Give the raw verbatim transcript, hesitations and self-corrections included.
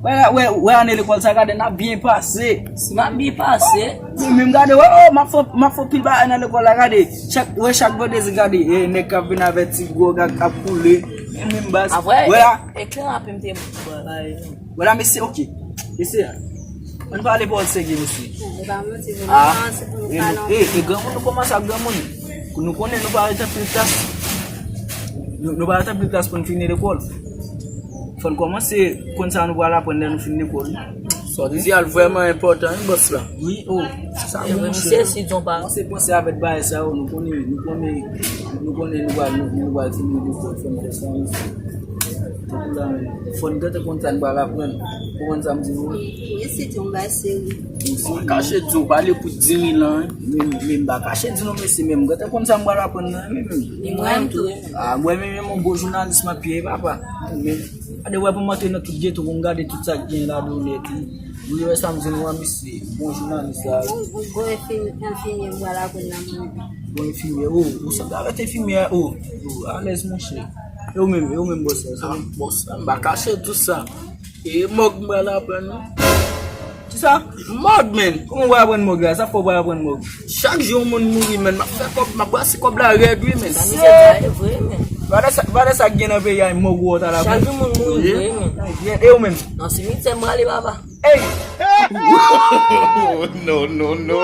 Wè, wè, wè, ane lekòl sa, gade, n ap byen pase. Si n ap byen pase. Mwen menm gade, wè, oh, m ap fè, m ap fè pil bagay nan lekòl la, gade. Chak, wè, chak vandredi, gade, e, nèg k ap vin avè ti gwòg ak, ap koule. Mwen menm baz. Apre, wè, e, e kleren ap m te bay. Wè la, mesye, ok. Mesye, ann pale pawòl serye, mesye. Se pa manti, vre. Ah, nou kòmanse pou nou e nou, pale e, e granmoun, nou kòmanse ak granmoun. Nou konnen nou pa ret anpil klas. Nou, nou pa ret anpil klas pou n fini lekòl. Fò n kòmanse konn sa nou pral aprann lè nou fin lekòl. Sa w di a vrèman enpòtan, wi, bòs la. Wi, oh, sa, e, bon, monchè. Misye si John pa. Kòmanse panse avèk bagay sa yo, nou konnen, nou konnen, nou konnen nou pral, nou, nou pral fini lekòl, fò n fè sa, wi. Tankou la menm. Fò n gentan konn sa n pral aprann. Ou konprann sa m di nou an? Wi, se te yon bagay serye. Mwen kache di w, pale pou diri lan, wi. Men, men m pa kache di nou, mesye, men m gentan konn sa m pral aprann nan, men, men. Li mwen tou. Ah, mwen, men, men, yon bon jounalis m ap ye, papa. Men, gade, wè, pou m antre nan tout geto, pou m gade tout sa k gen ladan nèt, wi. Wi, wè sa m di nou an, mesye, bon jounalis la. Bon, bon, bon enfim-, enfimyè m pral aprann nan mwen. Bon enfimyè, oh, ou sanble avèk enfimyè, oh, oh, alèz, monchè. E ou menm, e ou menm, bòs la, sa? Ah, bòs la, m pa kache di w sa. E mòg m pral aprann, non. Kisa? Mòg, men. Kòman w pral aprann mòg la? Sa fè w pral aprann mòg? Chak jou yon moun mouri, men. M ap fè kòb, m ap brase kòb la rèd, wi, men. Sa misye di a, e vre, men. Valè sa, valè sa k gen nan peyi a, mòg ou wè w t al aprann. Chak jou moun mouri, vre, men. E ou menm? Nan simityè m prale, papa. Ey! No, no, no, no.